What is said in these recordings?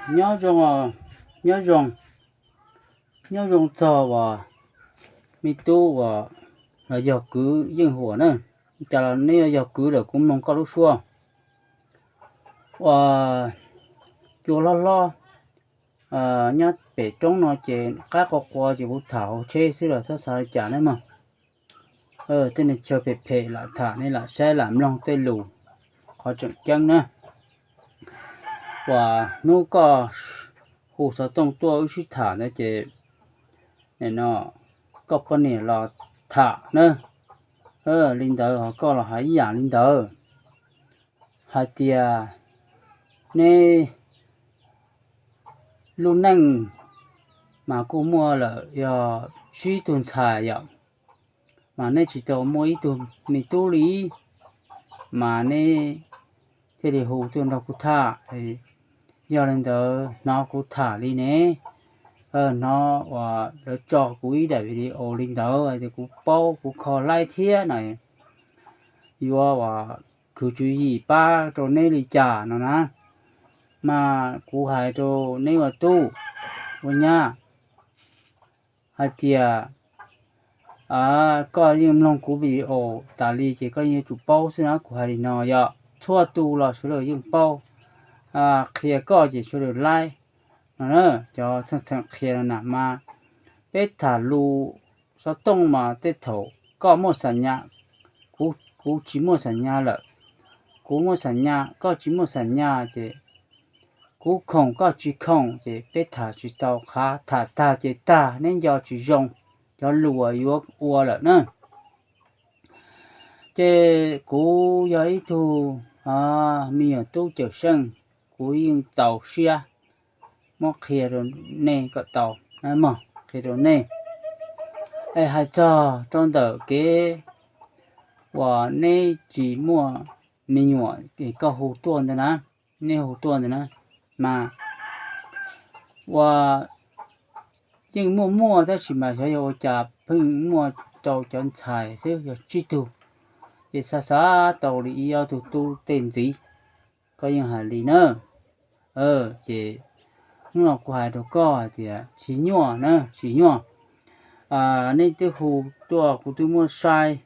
Nyob zoo, nyob zoo, nyob zoo txog uas me tub uas los yog kwv Yeej Huam na. Cas los neb yuav yog kwv lawm kuv mloog koj lub suab uas cua hlob hlob nyob pem roob no ces qab qua qua ces kuv tham hauv tsheb xwb los txhob xav li cas na mog. Tej neeg chaw phem phem lam tham nej lam saib lam mloog tej lus qhov tseem ceeb na. Uas hnub koj hu xov tooj tuaj wb sib tham ntawd ces no koj poj niam los tham na. Li ntawd ho koj los hais ib yam li ntawd hais tias neb lub neej mas kuj muaj lawm yog tsib tug ntxhais yom, mas neb tsis tau muaj ib tug me tub li, mas neb thiaj li hu tuaj nrog kuv tham. Yog li ntawd hnov kuv tham li ne, hnov uas lawv tso kuv ib daim video li ntawd hais tias kuv paub kuv kho laib thiab no, yuav uas khwv tswv yim pab rau neb li cas no na. Mas kuv hais rau neb ua tub ua nyab hais tias koj yeej mloog kuv video tas li ces koj yeej yuav tsum paub xwb na. Kuv hais li no yog txhua tus los sawv daws yeej paub, qhia koj ces sawv daws laib no. Cov txheej txheem qhia no na mas peb tham lus xov tooj mas tej thaum koj muaj xam nyas, kuv tsis muaj xam nyas lawm, kuv muaj xam nyas koj tsis muaj xam nyas ces kuv khoom koj tsis khoom ces peb tham tsis tau qhav, tham tag ces tag, neb nco tsis zoo, cov lus yuav ua lawm na. Ces kuv yog ib tug me nyuam tub cawm seej, kuv yeej txaus siab muab qhia rau nej kom tau na mog, qhia rau nej. Es hais txog rau ntawm kev uas neb tsis muaj me nyuam es koj hu tuaj ntawd na, neb hu tuaj ntawd na, mas uas yeej muaj muaj tab sis mas xyov yog ua cas pheej muaj rau cov ntxhais xwb yog tsib tug, ces xav xav tau li ib ob tug tub tej ntxiv. Koj yeej hais li na. Ces hnub no kuv hais rau koj hais tias tsis nyuaj na, tsis nyuaj. Nej twb hu tuaj kuv twb muab saib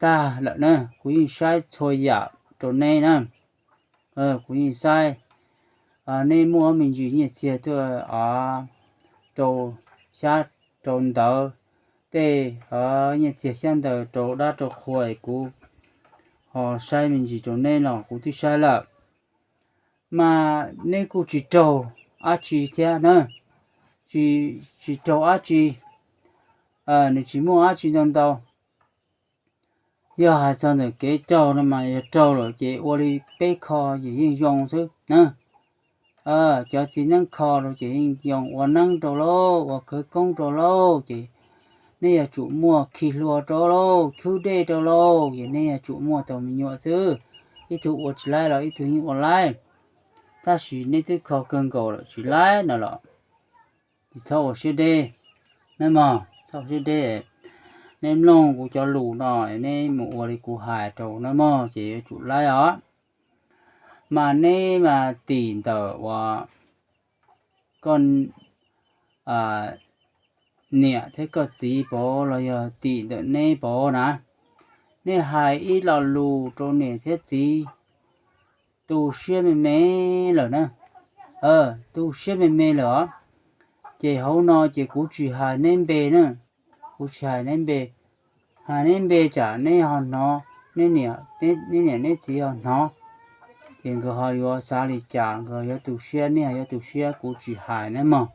tag lawm na, kuv yeej saib txhua yam rau neb na. Kuv yeej saib neb muaj me ntsis nyiaj txiag tuaj rau xyab rau ntawv, tej nyiaj txiag xyab ntawv rau dab rau qhua es kuv ho saib me ntsis rau neb los kuv twb saib lawm. Mas neb kuj tsis raug dab tsi thiab na, tsis raug dab tsi, nws tsis muaj dab tsi ntau ntau. Yog hais txog ntawm kev raug no mas yog raug lawm ces ua li peb kho ces yeej zoo xwb na. Cov txiv neeb kho rau ces yeej yoo ua neeb rau lauj, ua khawv koob rau lauj, ces nej yuav tsum muaj khi hlua rau lauj, khwb dej rau lauj, ces nej yuav tsum muaj tau me nyuam xwb. Ib tug ua tsis laib los ib tug yeej ua laib, tab sis nej twb kho kawg nkaus lawm tsis laib no los tsis txhob ua siab deb na mog, txhob ua siab deb. Neb mloog kuv cov lus no, neb mus ua li kuv hais rau na mog ces yuav tsum laib os. Mas neb mas tim ntawm uas koj niam thiab koj txiv pov los yog tim ntawm neb pov na, nej hais ib lo lus rau niam thiab txiv tu siab me me lawm na, tu siab me me lawm os. Ces hauv no ces kuv tsis hais neb npe na, kuv tsis hais neb npe, hais neb npe tsam neb ho hnov, neb niam, neb niam neb txiv ho hnov, ces nkawd ho yuav xav li cas, nkawd ho yuav tu siab, nej ho yuav tu siab, kuv tsis hais na mog.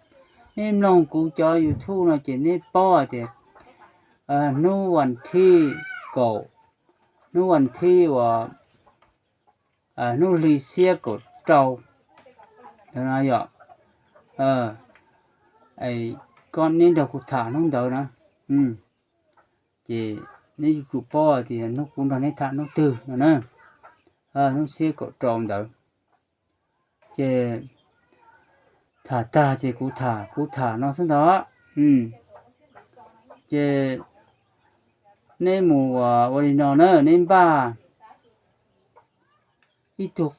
Neb mloog kuv cov YouTube no ces neb paub hais tias hnub vas thib kaum, hnub vas thib uas hnub hli xiab kaum rau no yom, koj neb nrog kuv tham hnub ntawd na, ces neb yuav tsum paub tias hnub kuv nrog neb tham hnub twg no na, hnub xiab kaum rau ntawd. Ces tham tag ces kuv tham, kuv tham no xwb ntag. Ces neb mus ua li no na, neb npaj ib tug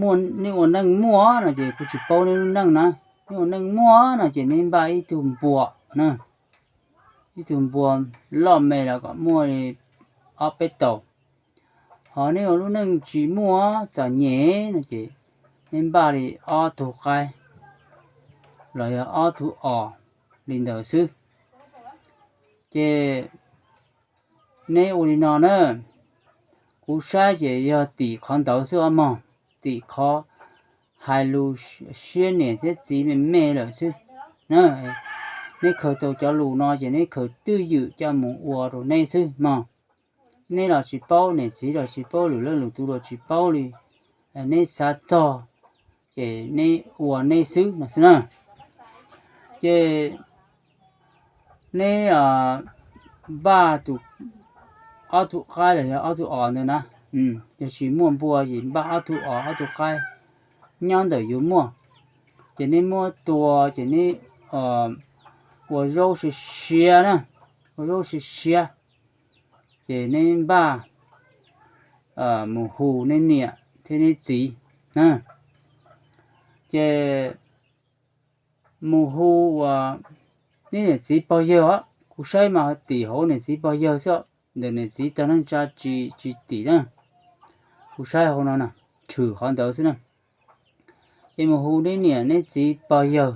nej ua neej muaj no ces kuv tsis paub nej lub neej na. Nej ua neej muaj no ces nej npaj ib tug npua na, ib tug npua loj me los kom muaj li ob peb tau. Ho nej ua lub neej tsis muaj txom nyem no ces nej npaj li ob tug qaib los yog ob tug os li ntawd xwb. Ces nej ua li no na, kuv saib ces yog tim qhov ntawd xwb os mog, tim qhov hais lus siab niam thiab txiv me me lawm xwb. Nej khaws tau cov lus no ces nej khaws twj ywm coj mus ua rau nej xwb mog. Nej los tsis paub, niam txiv los tsis paub, lwm leej lwm tus los tsis paub li. Nej xav txog ces nej ua nej xwb no xwb na. Ces nej npaj tus, ob tug qaib los yog ob tug os ntawd na. Yog tsis muaj npua ces npaj ob tug os ob tug qaib nyob ntawm yus muaj. Ces nej muab tua ces nej ua zaub siav siav na, ua zaub siav siav. Ces nej npaj mus hu nej niam thiab nej txiv na. Ces mus hu uas nej niam txiv pog yawg os, kuv saib mas tim hauv niam txiv pog yawg xwb, ntawm niam txiv tog neej tsa tsis, tsis tim na. Kuv saib hauv no na, tshwm qhov ntawd xwb na. Es mus hu nej niam nej txiv pog yawg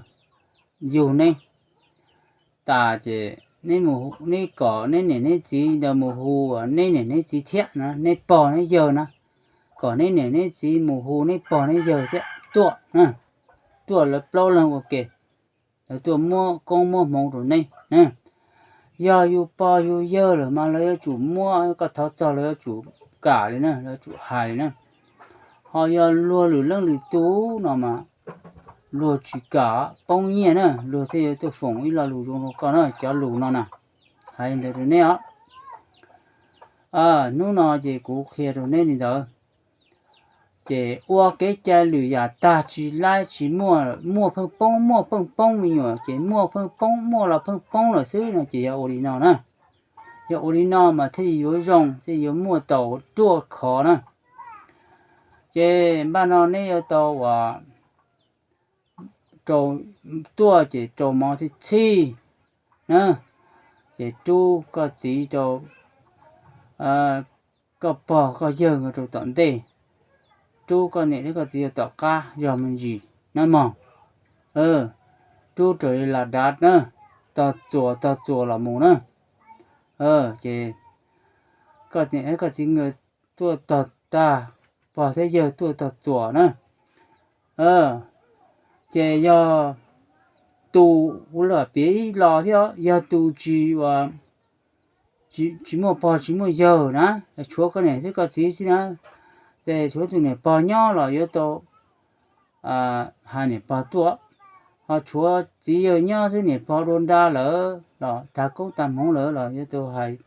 yug neb tas ces neb kom neb niam neb txiv ntawd mus hu neb niam neb txiv thiab na, neb pog neb yawg na, kom neb niam neb txiv mus hu neb pog neb yawg thiab tuaj, tuaj lawv plaub leeg ua ke, lawv tuaj muab koob muab hmoov rau neb. Yog yus pog yus yawg lawm mas lawv yuav tsum muab, koj thov txog lawv yuav tsum kam li na, lawv yuav tsum hais li na. Ho yog luag lwm leej lwm tus no mas luag tsis kam, poob nyiaj na, luag thiaj yuav tuaj foom ib lo lus zoo rau koj na, cov lus no na, hais li ntawd rau neb os. Hnub no ces kuv qhia rau neb li ntawd. Ces ua kev cai lwm yam tag tsis laib tsis muaj, muaj pheej poob, muaj pheej poob me nyuam ces muaj pheej poob, muaj los pheej poob lawm xwb no ces yog ua li no na. Yog ua li no mas thiaj yuav zoo, thiaj yuav muaj tau ruaj khov na. Ces npaj no neb yuav tau uas rau, tuaj ces rau mov txhij txhij na, ces rub koj txiv rau, koj pog koj yawg rau tom ntej, rub koj niam thiab koj txiv rau tom qab zog me ntsis na mog. Rub raws li las dav na, tog txuas tog txuas los mus na. Ces koj niam thiab koj txiv nkawd tuaj tog tag, pog thiab yawg tuaj tog txuas na. Ces yog tus, kuv lam piav ib los thiab, yog tus tsis, tsis muaj pog tsis muaj yawg na, tshuav koj niam thiab koj txiv xwb na, ces tshuav tus niam pog nyob los yuav tau hais niam pog tuaj. Ho tshuav txiv yawg nyob xwb, niam pog dua nra lawm los tag koob tag hmoov lawm los yuav tau hais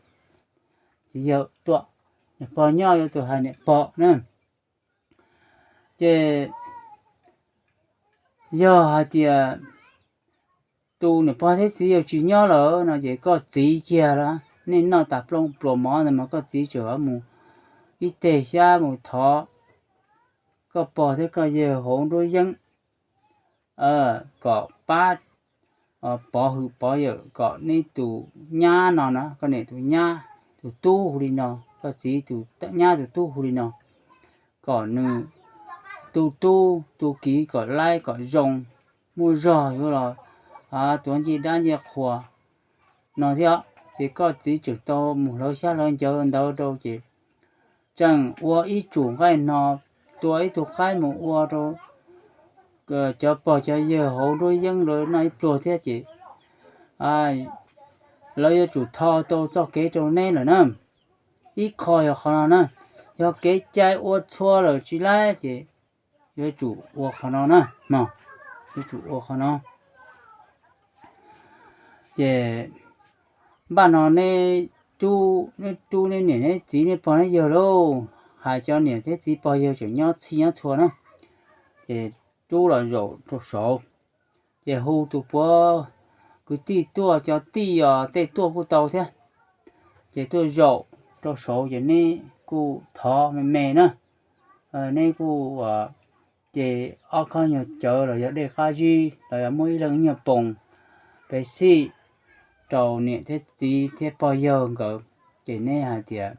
txiv yawg tuaj, niam pog nyob yuav tau hais niam pog na. Ces yog hais tias tus niam pog thiab txiv yawg tsis nyob lawm no ces koj txiv kiag los, nej noj tas plooj pluas mov ntawd mas koj txiv tseem mus ib teg xyab mus thov koj pog thiab koj yawg hauv nruab yeeb kom pab pov hwm pov yawm kom neb tus nyab no na, koj niam tus nyab tus tub hu li no, koj txiv tus nyab tus tub hu li no, kom nws tu tub tu kiv kom laib kom zoo, muaj zog yuav los tuav ncej dab ncej qhua no thiab. Ces koj txiv tseem tau mus hlawv xyab hlawv ncawv ntawd rau ces tseem ua ib tsum nqaij no, tua ib tug qaib mus ua rau cov pog cov yawg hauv nruab yeeb lawv noj ib pluag thiab ces lawv yuav tsum tho tau txoj kev rau neb lawm na. Ib qho yog qhov no na, yog kev cai ua txhua lawm tsis laib ces yuav tsum ua qhov no na, yuav tsum ua qhov no. Ces npaj no neb rub, neb rub neb niam neb txiv neb pog neb yawg lauj, hais cov niam thiab txiv pog yawg tseem nyob txhij nyob txhua na, ces rub los zaum rau saud, ces hu tus puav kwv tij tuaj, cov tij os tej tuaj kuj tau thiab. Ces tuaj zaum rau saud ces neb kuj thov me me na, neb kuj ces ob khob nyuag cawv los yog dej qab zib los yog muaj ib leeg ib nyuag poos, peb xij rau niam thiab txiv thiab pog yawg nkawd, ces neb hais tias,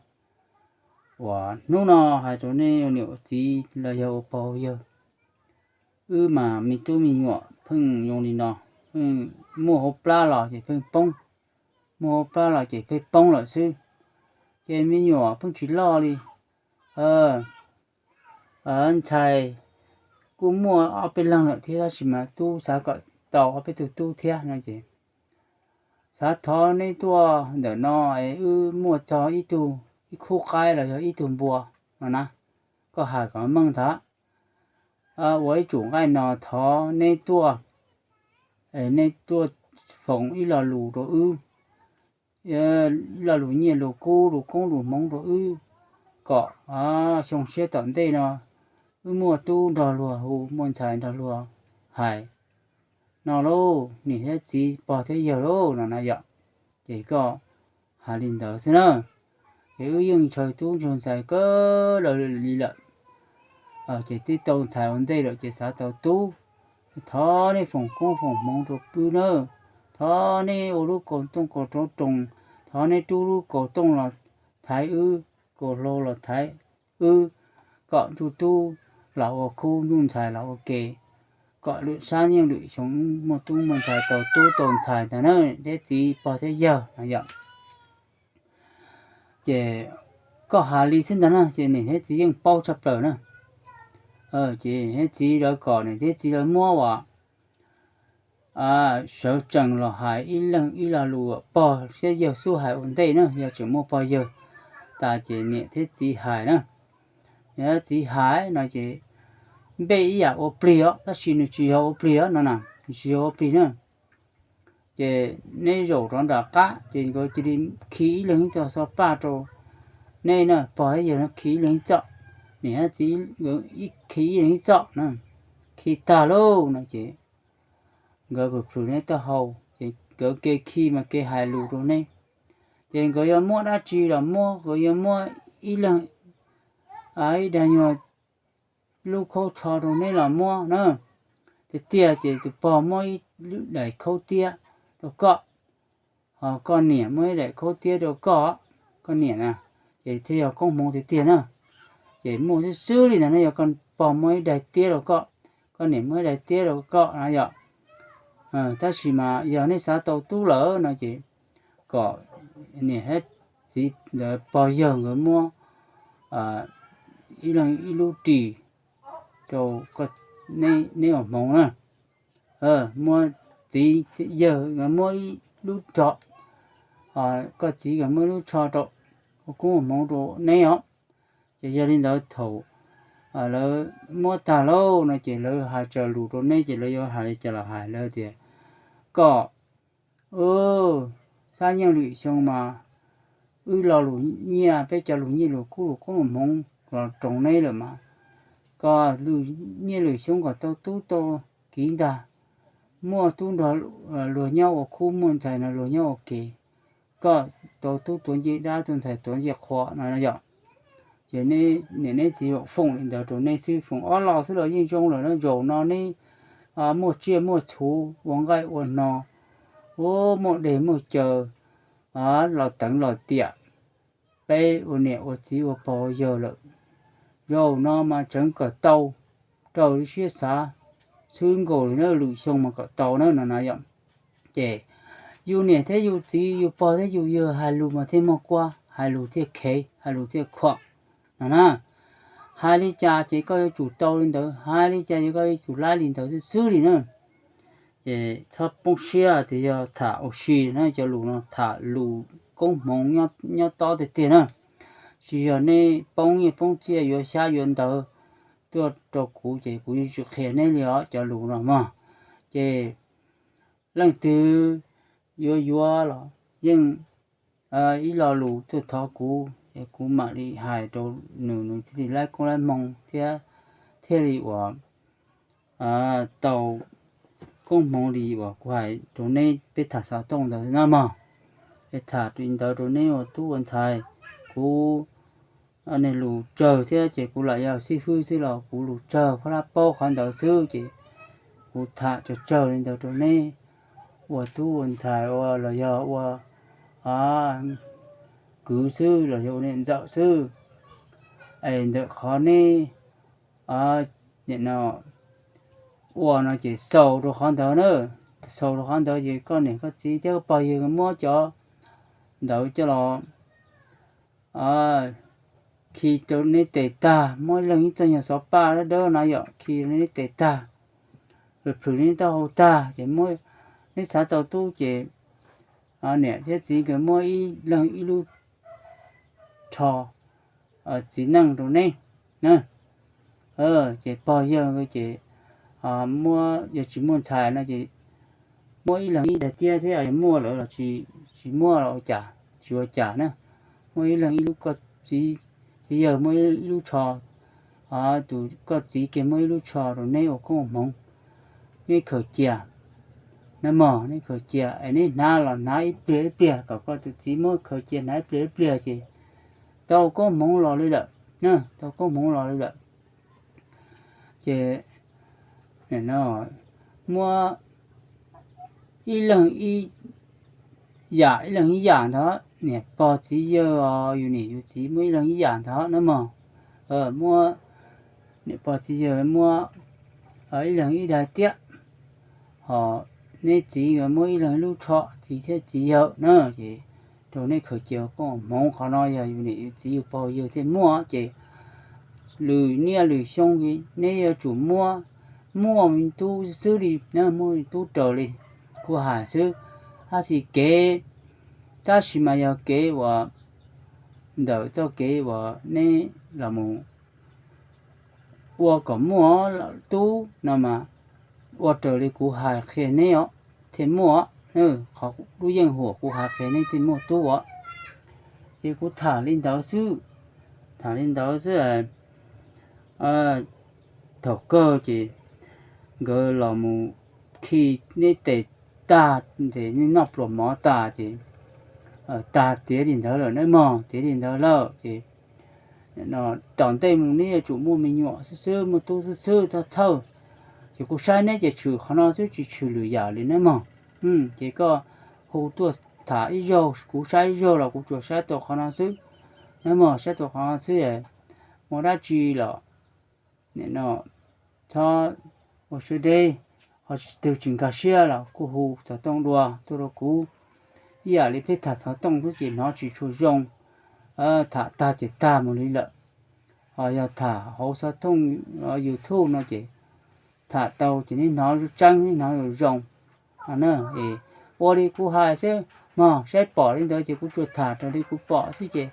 uas hnub no hais rau nej ua niam ua txiv los yog ua pog ua yawg, wb mas me tub me nyuam pheej zoo li no, pheej muaj hauv plab los ces pheej poob, muaj hauv plab los ces pheej poob lawm xwb, ces me nyuam pheej tsis loj li. Ntxhais kuj muaj ob peb leeg lawm thiab tab sis mas tub xav kom tau ob peb tug tub thiab no ces xav thov neb tuaj ntawm no es wb muaj txog ib tug, ib khub qaib los yog ib tug npua no na, koj hais kom meej ntag. Ua ib tsum nqaij no thov neb tuaj, es neb tuaj foom ib lo lus rau wb, ib lo lus nyiaj lus kub lus koob lus hmoov rau wb, kom xyoo siab tom ntej no wb muaj tub nrog luag hu, muaj ntxhais nrog luag hais no lauj, niam thiab txiv pog thiab yawg lauj no na yom. Ces koj hais li ntawd xwb na, ces wb yeej ntshaw tub ntshaw ntxhais kawg lawm li lawm. Ces twb tau ntxhais ua ntej lawm ces xav tau tub, thov neb foom koob foom hmoov rau wb na, thov neb ua lub kaus tooj kaus rau roos, thov neb rub lub kaus tooj los thaiv wb, kaus hlau los thaiv wb, kom ntsuj tub los ua khub, ntsuj ntxhais los ua ke, kom lwm sab yeej lwm xyoo muaj tub muaj ntxhais tau tub tau ntxhais ntag na, thiab txiv pog thiab yawg no yom. Ces koj hais li xwb ntag na ces niam thiab txiv yeej paub tshaj plaws na. Ces niam thiab txiv lawv kom niam thiab txiv lawv muab uas sawv tsees los hais ib leeg ib lo lus, pog thiab yawg xub hais ua ntej na, yog tseem muaj pog yawg tas ces niam thiab txiv hais na. Niam thiab txiv hais no ces npej ib yam ua plig os, tab sis nws tsis yog ua plig os no na, nws tsis yog ua plig na. Ces neb zaum rov nram qab ces nkawd cia li khi ib leeg ib txoj xov paj rau neb na, pog thiab yawg no khi ib leeg ib txoj, niam thiab txiv khi ib leeg ib txoj na. Khi tag lauj no ces nkawd plhws plhws neb taub hau ces nkawd ke khi mas ke hais lus rau neb. Ces nkawd yuav muab dab tsi los muab, nkawd yuav muab ib leeg ib daim nyuag lub khaub tsho rau neb los muab na. Tiag tiag ces tus pog muab ib daim khaub tiab rau koj, ho koj niam muab ib daim khaub tiab rau koj, koj niam na, ces thiaj yog koob hmoov tiag tiag na. Ces muaj xwb xwb li ntawd no, yog koj pog muab ib daim tiab rau koj, koj niam muab ib daim tiab rau koj na yom. Tab sis mas yog nej xav tau tub lawm no ces kom niam thiab txiv ntawd pog yawg nkawd muab ib leeg ib lub ris rau neb ua hmoov na. Muab txiv yawg nkawd muab ib lub tsho, koj txiv nkawd muab ib lub tsho rau ua koob ua hmoov rau neb os. Ces yog li ntawd thaum lawv muab tag lauj no ces lawv hais tsawg lus rau neb ces lawv yuav hais li cas los hais lawv tias, koj sab nyeej lwm xyoo mas wb lo lus nyiaj, peb cov lus nyiaj lus kub lus koob lus hmoov los roos neb lawm mas, koj lus nyiaj lwm xyoo kom tau tub tau kiv ntag, muaj tub nrog luag nyob ua khub, muaj ntxhais nrog luag nyob ua ke, koj tau tub tuav ncej dab, tau ntxhais tuav ncej qhua no yom. Ces niam neb txiv foom li ntawd rau neb xwb, foom ob lo xwb los yeej zoo lawm na. Zaum no neb muaj tsiaj muaj txhu ua nqaij ua no, muaj dej muaj cawv los teev los tiam, peb ua niam ua txiv ua pog ua yawg lawm. Zaum no mas tseev kom tau, raws li siab xav xwb nkaus li na, lwm xyoo mas kom tau na no na yom. Ces yus niam thiab yus txiv yus pog thiab yus yawg hais lus mas thiaj muaj kuab, hais lus thiaj khev, hais lus thiaj khuam no na. Hais li cas ces koj yuav tsum tau li ntawd, hais li cas ces koj yuav tsum laib li ntawd xwb xwb li na. Ces txhob poob siab tias yog tham ua si na, cov lus no tham lus koob hmoov nyob tob tiag tiag na. Tsis yog nej poob nyiaj poob txiaj yuav xyab yuav ntawv tuaj rau kuv ces kuv yeej tsis qhia neb li os cov lus no mog. Ces leej twg yuav yuav los yeej ib lo lus tuaj thov kuv es kuv mam li hais rau nws, nws thiaj li laib koob laib hmoov thiab thiaj li uas tau koob hmoov li uas kuv hais rau neb, peb tham xov tooj ntawd na mog. Es tham li ntawd rau neb ua tub ua ntxhais, kuv nws lus tsawg thiab ces kuv lam yog xib fwb xwb los kuv lus tsawg phab lab paub qhov ntawd xwb ces kuv tham tsawg tsawg li ntawd rau neb ua tub ua ntxhais ua los yog ua kwv xwb los yog ua niam ntxawm xwb. Es ntawm qhov neb nim no ua no ces xaus rau qhov ntawd na, xaus rau qhov ntawd ces koj niam koj txiv thiab koj pog yawg muab cov ntawd coj los khi rau neb tes tag, muab ib leeg ib txoj nyuag xov paj dawb dawb no yom, khi rau neb tes tag, plhws neb taub hau tag ces muab, neb xav tau tub ces niam thiab txiv nkawd muab ib leeg ib lub rho txiv neej rau neb. Ces pog yawg ces muab, yog tsis muaj ntxhais no ces muab ib leeg ib daim tiab thiab, yog muaj lawm los tsis muaj los ua cas, tsis ua cas na. Muab ib leeg ib lub, koj txiv, txiv yawg muab ib lub tsho, tus koj txiv kiag muab ib lub tsho rau neb ua koob ua hmoov, neb khaws cia na mog, neb khaws cia es neb hnav los hnav ib pliag ib pliag, kom koj tus txiv muab khaws cia hnav ib pliag ib pliag ces tau koob hmoov los li lawm, tau koob hmoov los li lawm. Ces no muab ib leeg ib yam, ib leeg ib yam ntawd, niam pog txiv yawg, yus niam yus txiv muab ib leeg ib yam ntawd na mog. Muab, niam pog txiv yawg muab ib leeg ib daim tiab, ho neb txiv muab ib leeg ib lub tsho, txiv thiab txiv yawg na, ces rau neb khaws cia koob hmoov. Qhov no yog yus niam yus txiv yus pog yawg thiaj muaj ces lwm niaj lwm xyoo neb yuav tsum muab, muaj me tub xwb li, muaj me tub raws li kuv hais xwb. Tab sis kev, tab sis mas yog kev uas ntawm txoj kev uas neb los mus ua kom muaj tub no mas ua raws li kuv hais qhia neb os, thiaj muaj. Qhov lub yeej huam kuv hais qhia neb thiaj muaj tub os. Ces kuv tham li ntawd xwb, tham li ntawd xwb. Thaum kawg ces nkawd los mus khi neb tes tag, ces neb noj pluas mov tas ces tag tiav li ntawd lawm na mog, tiav li ntawd lawm ces tom ntej mus neb yuav tsum muaj me nyuam xwb xwb, muaj tub xwb xwb txhob txhawj. Ces kuv saib neb ces tshwm qhov no xwb tsis tshwm lwm yam li na mog. Ces koj hu tuaj tham ib zaug, kuv saib ib zaug los kuv tsuas saib tau qhov no xwb na mog, saib tau qhov no xwb. Muaj dab tsi los nim no txhob ua siab deb, ho tsis twg tsis nkag siab los kuj hu xov tooj dua tuaj rau kuv. Ib yam li peb tham xov tooj xwb ces hnov tsis tshua zoo, tham tag ces tag mus li lawm. Ho yog tham hauv xov tooj YouTube no ces tham tau ces neb hnov tseeb, neb hnov zoo. Es ua li kuv hais xwb mog, saib pom li ntawd ces kuv tsuas tham raws li kuv pom xwb ces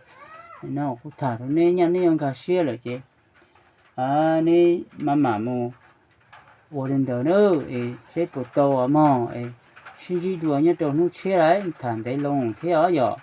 no kuv tham rau neb, nyaj neb yuav nkag siab lawm ces neb mam mam mus ua li ntawd na, es saib puas tau os mog, es sib ntsib dua nyob rau hnub tshiab lawm, tham ntev loo thiab os yom.